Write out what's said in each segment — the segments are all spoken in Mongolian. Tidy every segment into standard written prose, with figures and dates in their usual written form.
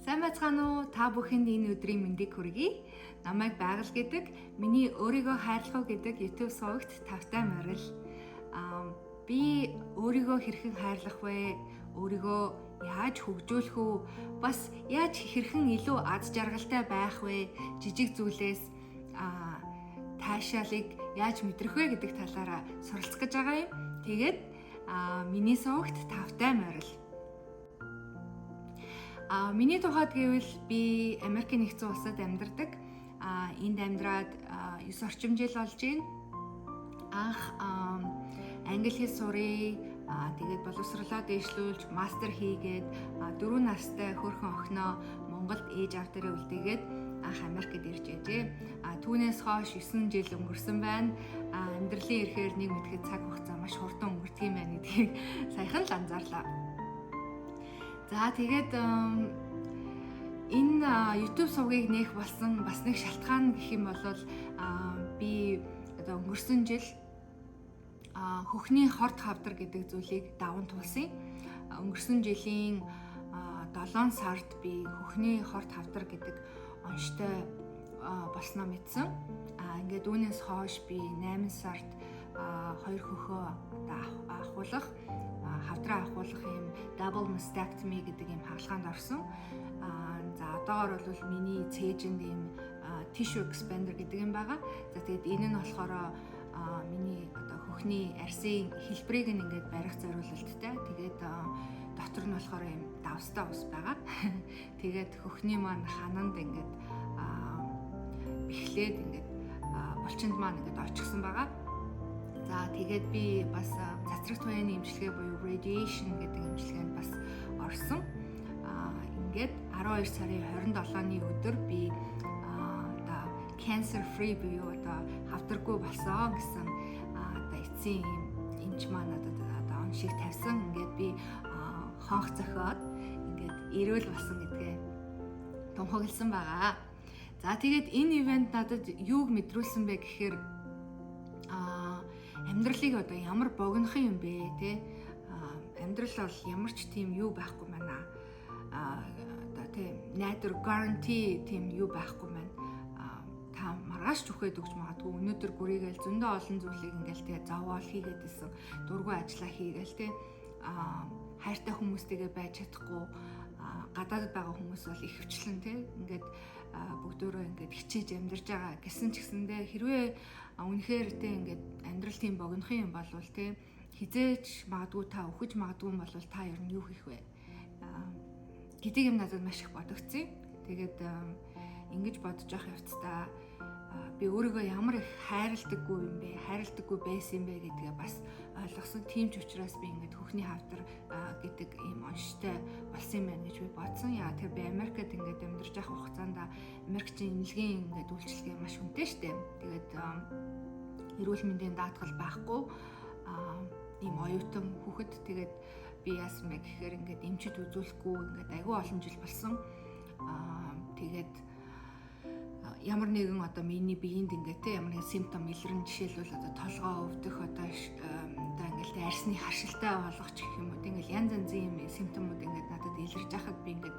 Сайн байцгаана уу? Та бүхэнд энэ өдрийн мэндийг хүргэе. Намайг Байгаль гэдэг. Миний өөрийгөө хайрлах уу гэдэг YouTube сувагт тавтай морил. Би өөрийгөө хэрхэн хайрлах вэ? Өөрийгөө яаж хөгжүүлэх үү? Бас яаж хэрхэн илүү аз жаргалтай байх вэ? Жижиг зүйлээс таашаалыг яаж мэдрэх вэ гэдэг талаараа суралцах гэж байгаа юм. Тэгээд миний сувагт тавтай морил. Миний тухайд гэвэл би Америкийн нэгдсэн улсад амьдардаг. Энд амьдраад 9 орчим жил болж байна. Анх англи хэл сурыг, тэгээд боловсрлоо дээшлүүлж, мастер хийгээд, 4 настай хөөрхөн охиноо Монголд ээж аав дээрээ үлдээгээд анх Америкт ирж байжээ. Түүнээс хойш 9 жил өнгөрсөн байна. Амьдралын ирэхээр нэг мэдэхэд цаг хугацаа маш хурдан өнгөрдөг юм байна гэдгийг саяхан л анзаарлаа. За, тэгээд энэ YouTube сувгийг нээх болсон бас нэг шалтгаан гэх юм бол би одоо өнгөрсөн жил хөхний хорт хавдар гэдэг зүйлийг даван туулсан. Өнгөрсөн жилийн 7 сард би хөхний хорт хавдар гэдэг онштой болсноо мэдсэн. Ингээд үүнээс хойш би 8 сард хоёр хөхөө одоо авахуулах, хавдраа авахуулах юм double mastectomy гэдэг юм хагалгаанд орсон. За, одоогор бол миний цээжинд ийм tissue expander гэдэг юм байгаа. За, тэгээд энэ нь болохоор миний одоо хөхний арьсын хэлбэрийг нь ингээд барих зориулалттай. Тэгээд дотор нь болохоор ийм давстай ус байгаа. Тэгээд хөхний маань хананд ингээд бэхлээд, ингээд булчинд маань ингээд орчихсон байгаа. За, тэгээд би бас цацрагт туяаны эмчилгээ буюу radiation гэдэг эмчилгээнд бас орсон. Ингээд 12 сарын 27-ны өдөр би одоо cancer free буюу одоо хавдаргүй болсон гэсэн одоо эцсийн юм эмч маань надад одоо он шиг тавьсан. Ингээд би хонх зохиод, ингээд эрүүл болсон гэдгээ тунхагласан байгаа. За, тэгээд энэ event надад юуг мэдрүүлсэн бэ гэхээр амьдралыг одоо ямар богинохон юм бэ те, амьдрал бол ямар ч тийм юу байхгүй байна, одоо тийм найдвар, guarantee тийм юу байхгүй байна. Та маргааш ч үхээд өгч магадгүй. Өнөөдөр гүрийгээл зөндөө олон зүйлийг ингээл тэгээ зовоол хийгээд исэн, дургүй ажиллаа хийгээл те, хайртай хүмүүстэйгээ байж чадахгүй, гадаадд байгаа хүмүүс бол ихэвчлэн те ингээд бүгдөө ингээд хичээж амьдарч байгаа гэсэн ч гэсэндээ, хэрвээ үнэхээр те ингээд амьдрал тийм богинохон юм болвол те, хэзээ ч магадгүй та үхэж магадгүй юм бол та ер нь юу хийх вэ гэдэг юм надад маш их бодогдсон. Тэгээд ингэж бодож явах явцдаа би өөрийгөө ямар их хайрладаггүй юм бэ, хайрладаггүй байсан юм бэ гэдгээ бас ойлгосон. Тийм ч учраас би ингээд хөхний хавдар гэдэг ийм онштой болсон юм байна гэж би бодсон. Яа, тэр би Америкт ингээд амьдарч явах хугацаанд Америкчийн эмнэлгийн ингээд үйлчилгээ маш хүнтэй штэ. Тэгээд эрүүл мэндийн даатгал байхгүй ийм оюутан хүүхэд, тэгээд би яасан бэ гэхээр ингээд эмчид үзүүлэхгүй ингээд айгүй олон жил болсон. Тэгээд ямар нэгэн одоо миний биеинд ингээд те ямар нэгэн symptom илэрнэ. Жишээлбэл, одоо толгой өвдөх, одоо ингээд те арьсны харшилтай болгох ч гэх юм уу, ингээл янз янзын юм symptom ууд ингээд надад илэрж байхад би ингээд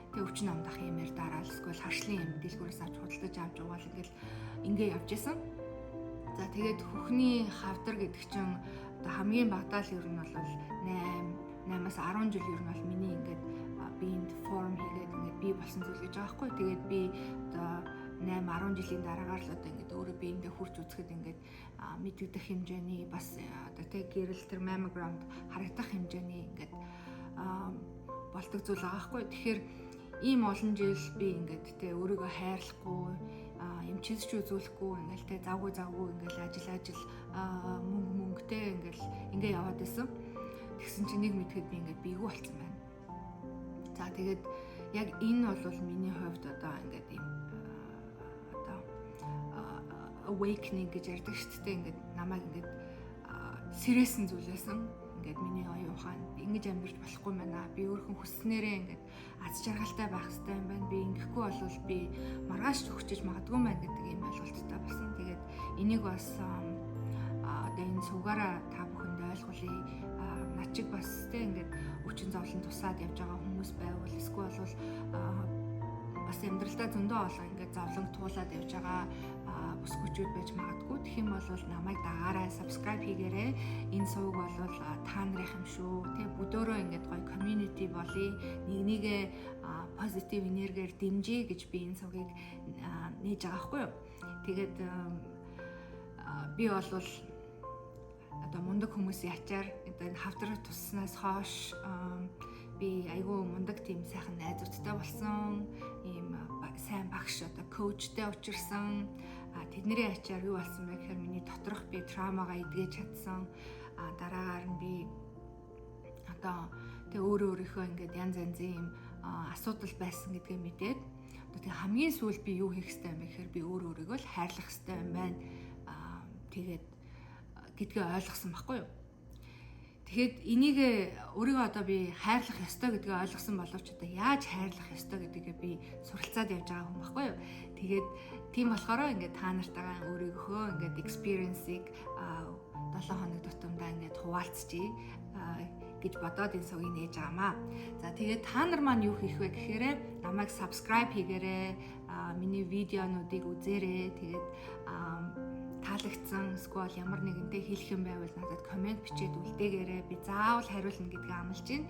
тэ өвчин амдах юмэр дараал, эсвэл харшлын юм дэлгүүрээс авч худалдаж авч уугаал, ингээл ингээ явж исэн. За, тэгээд хөхний хавдар гэдэг чинь одоо хамгийн багадаа л ер нь бол 8 8-аас 10 жил ер нь бол миний ингээд биеинд form хийгээд ингээд бий болсон зүйл гэж байгаа байхгүй. Тэгээд би одоо 8 10 жилийн дараагаар л одоо ингээд өөрөө биендээ хүрч үзэхэд ингээд мэдэгдэх хэмжээний, бас одоо тэг гэрэл тэр mammogram д харагдах хэмжээний ингээд болдог зүйл байгаа байхгүй. Тэгэхээр ийм олон жил би ингээд тэ өөрийгөө хайрлахгүй, эмчээс ч үзүүлэхгүй, ингээл тэ завгүй завгүй ингээл ажил ажил, мөнгө мөнгөтэй ингээл ингээ яваад исэн. Тэгсэн чинь нэг мэдэхэд би ингээд бийгүй болцсон байна. За, тэгээд яг энэ бол миний хувьд одоо ингээд ийм одоо awakening гэж ярьдаг шүү дээ. Ингээд намайг ингээд сэрээсэн зүйл байсан. Ингээд миний оюун ухаан ингэж амьдарч болохгүй байна. Би өөрийнхөө хүсснээрээ ингээд аз жаргалтай байх хэрэгтэй юм байна. Би ингэхгүй бол би маргааш ч үхчихэж магадгүй байна гэдэг ийм ойлголттой болсон. Тэгээд энийг бас одоо энэ сувгаараа та бүхэнд ойлгуулъя. Над чиг бас те ингээд өвчин зовлон тусаад явж байгаа хүмүүс байвал, эсвэл бол Бас амьдралдаа зөндөө олон ингээд зовлон туулаад явж байгаа бүсгүүчүүд байж магадгүй. Тэгэх юм бол намайг дагаарай, subscribe хийгээрэй. Энэ сувг бол та нарын юм шүү. Тэ, бүдөөрөө ингээд гоё community болъё. Нэг нэгээ positive энергиэр дэмжиж гэж би энэ сувгийг нээж байгаа байхгүй юу? Тэгээд би бол одоо мундаг хүмүүсийн ачаар, одоо энэ хавдар тусснаас хойш би айгүй мундаг тийм сайхан найзуудтай болсон, ийм сайн багш, одоо coach тэй учирсан. Тэдний ачаар юу болсон бэ гэхээр миний доторх би trauma гаа эдгэж чадсан. Дараагаар нь би одоо тэг өөрөө өөрийнхөө ингээд янз янзын юм асуудал байсан гэдгээ мэдээд, одоо тэг хамгийн сүүлд би юу хийх ёстой юм бэ гэхээр би өөрөө өөрийгөө л хайрлах ёстой юм байна. Тэгээд гэдгээ ойлгосон байхгүй юу? Тэгэхэд энийг өөрийгөө одоо би хайрлах ёстой гэдгээ ойлгосон боловч одоо яаж хайрлах ёстой гэдгээ би суралцаад явж байгаа хүн байхгүй юу? Тэгээд тийм болохоор ингээд та нартайгаа өөрийгөө ингээд experience-ыг 7 хоног тутамдаа ингээд хуваалцчихъя гэж бодоод энэ сувгийг нээж байгаамаа. За, тэгээд та нар маань юу хийх вэ гэхээр намайг subscribe хийгээрэй, миний видеонуудыг үзээрэй. Тэгээд таалагдсан эсвэл ямар нэгэнтэй хэлэх юм байвал надад comment бичээд үлдээгээрэй. Би заавал хариулна гэдгээ амлаж байна.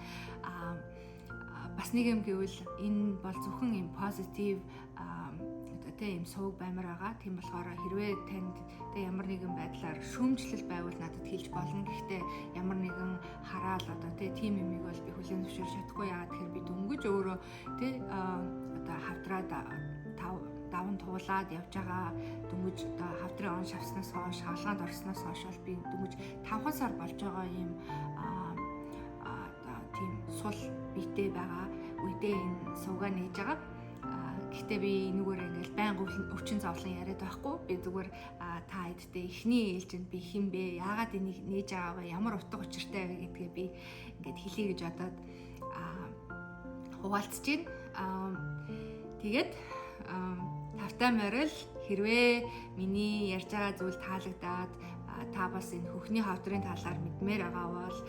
Бас нэг юм гэвэл энэ бол зөвхөн юм positive одоо тийм сувг баймар байгаа. Тийм болохоор хэрвээ танд тэ ямар нэгэн байдлаар шүүмжлэл байвал надад хэлж болно. Гэхдээ ямар нэгэн хараал, одоо тэ тийм юмыг бол би хүлээн зөвшөөрч чадахгүй. Яагаад тэгэхээр би дөнгөж өөрөө тэ одоо хавдраад тав даван туулаад явж байгаа, дөнгөж одоо хавдрын он шавснаас хойш, хагалгаанд орсноос хойш бол би дөнгөж 5 сар болж байгаа юм одоо тийм сул биетэй байгаа үедээ энэ сувгаа нээж байгаа. Гэхдээ би энүүгээр ингээл байнга өвчин зовлон яриад байхгүй. Би зүгээр та хэдтэй эхний ээлжинд би хэн бэ? Яагаад энийг нээж байгаа вэ? Ямар утга учиртай вэ гэдгээ би ингээд хэлье гэж бодоод хуваалцаж байна. Тэгээд тавтай морил. Хэрвээ миний ярьж байгаа зүйл таалагдаад, та бас энэ хөхний хавдрын талаар мэдмээр байгаа бол,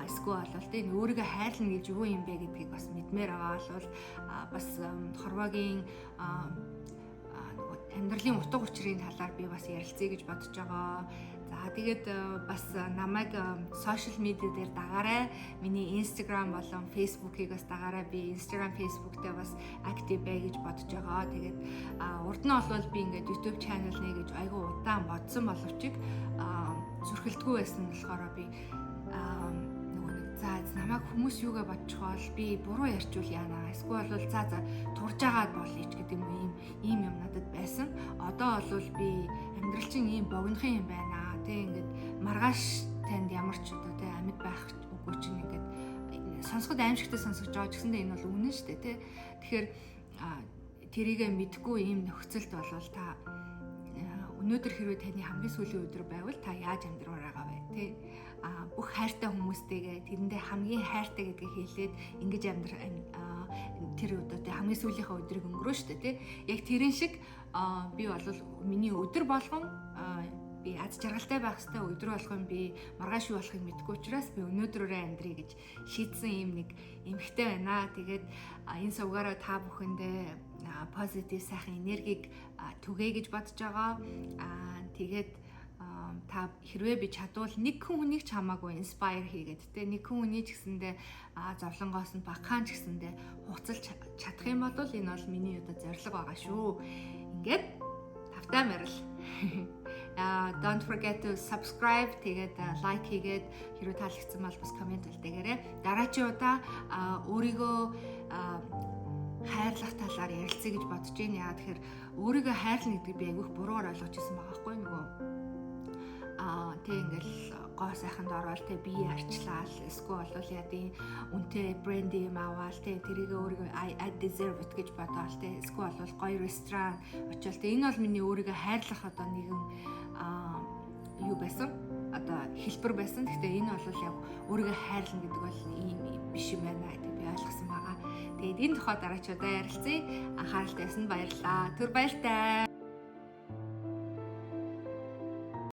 эсвэл бол тэ энэ өөрийгөө хайрлана гэж юу юм бэ гэдгийг бас мэдмээр байгаа бол, бас хорвоогийн нөгөө амьдралын утга учирын талаар би бас ярилцъя гэж бодож байгаа. За, тэгээд бас намайг social media дээр дагаарай. Миний Instagram болон Facebook-ыг бас дагаарай. Би Instagram, Facebook дээр бас active бай гэж бодож байгаа. Тэгээд урд нь бол би ингээд YouTube channel нэ гэж айгүй удаан бодсон боловч зүрхэлдэггүй байсан болохоор би нөгөө нэг за намайг хүмүүс юугаа бодчих бол, би буруу ярьчвал яана, эсвэл бол за за турж агаад болъё ч гэдэг юм уу, ийм ийм юм надад байсан. Одоо бол би амьдрал чинь ийм богинохон юм байна. Тэ, ингээд маргааш танд ямар ч одоо тэ амьд байх үгүй чинь ингээд сонсоход аимшигтай сонсогдож байгаа ч гэсэндээ энэ бол үнэн шүү дээ, тэ. Тэгэхээр тэрийгэ мэдгүй ийм нөхцөлд болвол та өнөөдөр хэрвээ таны хамгийн сүүлийн өдөр байвал та яаж амьдраар байгаа вэ, тэ? Бүх хайртай хүмүүстэйгээ тэрэндээ хамгийн хайртай гэдгийг хэлээд ингэж амьдр тэр одоо тэ хамгийн сүүлийнхээ өдрийг өнгөрөө штэ, тэ. Яг тэрэн шиг би бол миний өдөр болгон би аз жаргалтай байх хэрэгтэй, өдөр болгон би маргааш юу болохыг мэдэхгүй учраас би өнөөдрөөрөө амьдрий гэж шийдсэн ийм нэг эмэгтэй байна. Тэгээд энэ сувгаараа та бүхэндээ positive сайхан энергийг түгээе гэж бодож байгаа. Тэгээд та хэрвээ би чадвал нэг хүн хүнийг ч хамаагүй inspire хийгээд, те, нэг хүн хүний ч гэсэндээ зовлонгоос нь багахан ч гэсэндээ хугацалж чадах юм бол энэ бол миний одоо зорилго байгаа шүү. Ингээд тавтай морил. Don't forget to subscribe, тэгээд like хийгээд, хэрвээ таалагдсан бол бас comment үлдээгээрэй. Дараачийн удаа өөрийгөө хайрлах талаар ярилцъя гэж бодож байна. Яагаад тэгэхээр өөрийгөө хайрлана гэдгийг би айгүйх буруугаар ойлгож ирсэн байгаа байхгүй, нөгөө тэг ингээл гоо сайханд ороод, тэг бие арчлаал, эсвэл бол яадын үнэтэй брэнд юм аваал, тэг тэрийг өөрийгөө I deserve it гэж бодоол, тэг эсвэл бол гоё ресторан очиол, тэг энэ бол миний өөрийгөө хайрлах одоо нэгэн юу байсан, одоо хэлбэр байсан. Гэхдээ энэ бол яг өөрийгөө хайрлана гэдэг бол ийм биш юм байна гэдэг би ойлгосон байгаа. Тэгээд энэ тухай дараач удаа ярилцъя. Анхаарал тавьсанд баярлалаа. Түр баяртай.